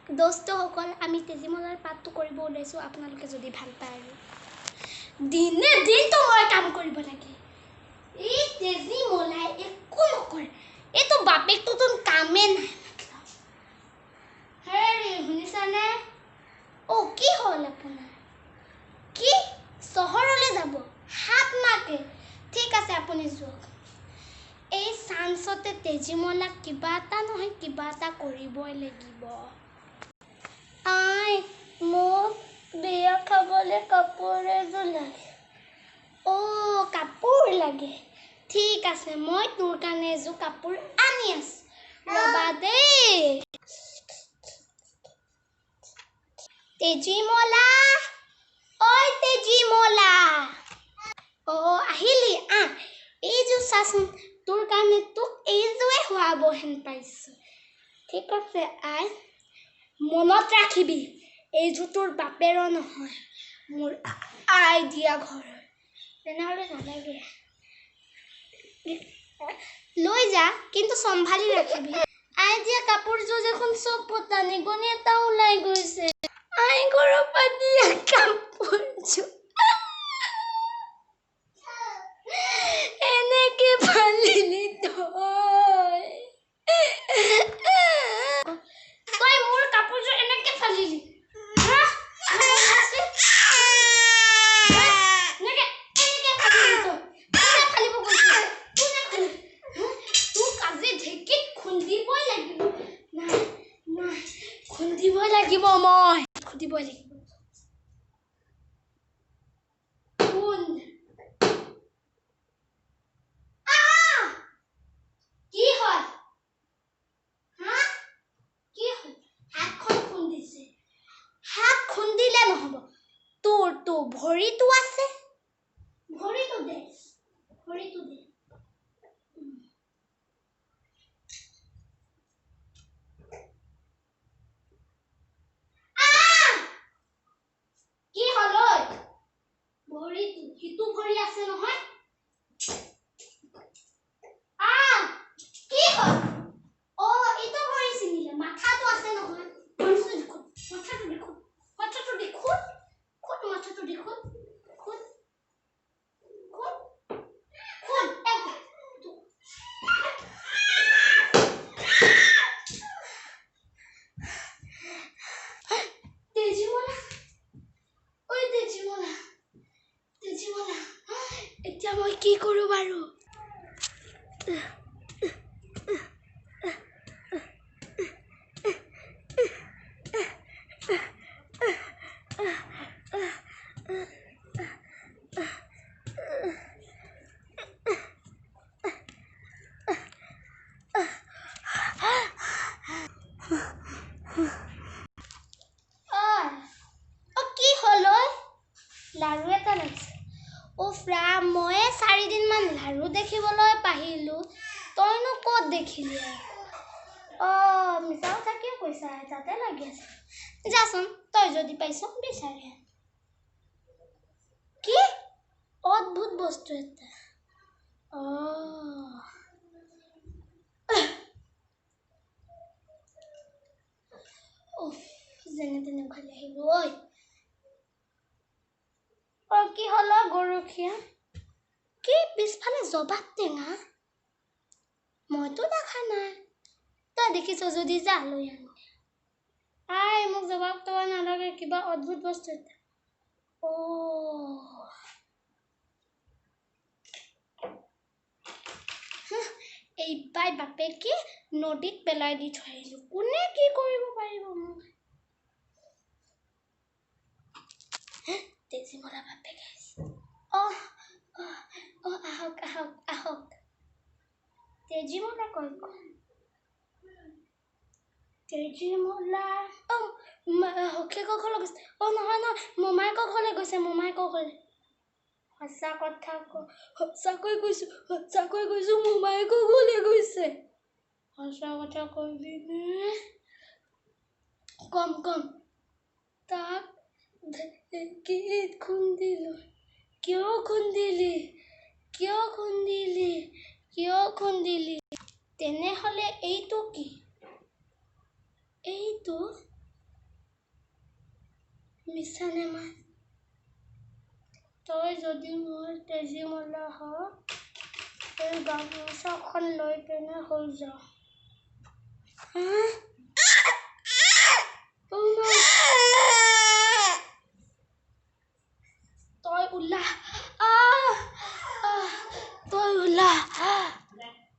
দোস্তসকল, আমি তেজীমলাৰ পাঠটো কৰিব ওলাইছোঁ। আপোনালোকে যদি ভাল পায় আৰু দিনে দিনটো মই কাম কৰিব লাগে। এই তেজীমলাই একো নকৰে, এইটো বাপেকটোতো কামেই নাই। হেৰি শুনিছানে? অ' কি হ'ল আপোনাৰ? কি চহৰলৈ যাব হাত মাকে? ঠিক আছে, আপুনি যাওক। এই চান্সতে তেজীমলাক কিবা এটা নহয় কিবা এটা কৰিবই লাগিব। আই, মোক বিয়া খাবলৈ কাপোৰ এযোৰ লাগে। অ' কাপোৰ লাগে? ঠিক আছে, মই তোৰ কাৰণে এযোৰ কাপোৰ আনি আছোঁ, ৰ'বা দেই। তেজীমলা, ঐ তেজীমলা! অ' আহিলি? আহ, এইযোৰ চাচোন, তোৰ কাৰণে তোক এইযোৰে শুৱাব হেন পাইছোঁ। ঠিক আছে আই, মনত ৰাখিবি, এইযোৰ তোৰ বাপেৰৰ নহয়, মোৰ আই দিয়া ঘৰৰ। তেনেহ'লে নালাগে, লৈ যা, কিন্তু চম্ভালি ৰাখিবি। আই দিয়া কাপোৰযোৰ দেখোন চব ফটা, নিগনি এটা ওলাই গৈছে। আই ঘৰৰ পৰা দিয়া কাপোৰযোৰ এনেকে ফালিলি তই? তই মোৰ কাপোৰযোৰ এনেকে ফালিলি? হা? এনেকে এনেকে ফালিলি তই? কোনে ফালিব কৈছে? কোনে ফালি? তোক আজি ঢেঁকীত খুন্দিবই লাগিব। নাই নাই, খুন্দিবই লাগিব, মই খুন্দিবই লাগিব। খুন্দ। আহ! কি হ'ল? হা, কি হ'ল? হাতখন খুন্দিছে? হাত খুন্দিলে নহ'ব, তোৰতো ভৰিটো আছে। ভৰিটো দে, ভৰিটো দে। আহ! কি হ'ল ঐ? ভৰিটো, সিটো ভৰি আছে নহয়। আহ! কি হ'ল? অ' এইটো ভৰি ছিঙিলে? মাথাটো আছে নহয়। মাথাটো দেখোন, মাথাটো দেখোন, মাথাটো দেখোন। খুদ, মাথাটো দেখোন। খুদ, খুদ, খুদ। একদম। তেজীমলা, ঐ তেজীমলা, তেজীমলা, এতিয়া মই কি কৰোঁ বাৰু? অ কি হ'ল ঐ? লাৰু এটা লাগিছে। উফ ৰাম, ময়ে চাৰিদিনমান লাৰু দেখিবলৈ পাহিলোঁ, তইনো ক'ত দেখিলি? অ' মিছা কথা কিয় কৈছা? তাতে লাগি আছে। যাচোন, তই যদি পাইছ বিচাৰি আন। কি অদ্ভুত বস্তু এটা! অ' উফ, যেনে তেনে উঘালি আহিলোঁ ঐ। অ' কি হ'ল অ গৰখীয়া? কি পিছফালে জবাব টেঙা? মইতো দেখা নাই। তই দেখিছ যদি যা লৈ আন। আই, মোক জবাব টেঙা নালাগে, কিবা অদ্ভুত বস্তু এটা। অ' এইবাৰ বাপেকে নদীত পেলাই দি থৈ আহিলোঁ, কোনে কি কৰিব পাৰিব মোক? তেজীমলা বাপেক আহিছে। অ' অ' অ' আহক আহক আহক। তেজীমলা কৈ গ'ল? তেজীমলা অ' সখীয়েকৰ ঘৰলৈ গৈছে। অ' নহয় নহয়, মোমায়েকৰ ঘৰলৈ গৈছে, মোমায়েকৰ ঘৰলৈ। সঁচা কথা ক? সঁচাকৈ কৈছোঁ, সঁচাকৈ কৈছোঁ, মোমায়েকৰ ঘৰলৈ গৈছে। সঁচা কথা কবিনে? কম কম। তাক ঢেঁকীত খুন্দিলোঁ। কিয় খুন্দিলি? কিয় খুন্দিলি? কিয় খুন্দিলি? তেনেহ'লে এইটো কি? এইটো মিছা নেমা। তই যদি মোৰ তেজীমলা হ, এই গামোচাখন লৈ কেনে হৈ যা। হা? অ' মা। তই ওলা।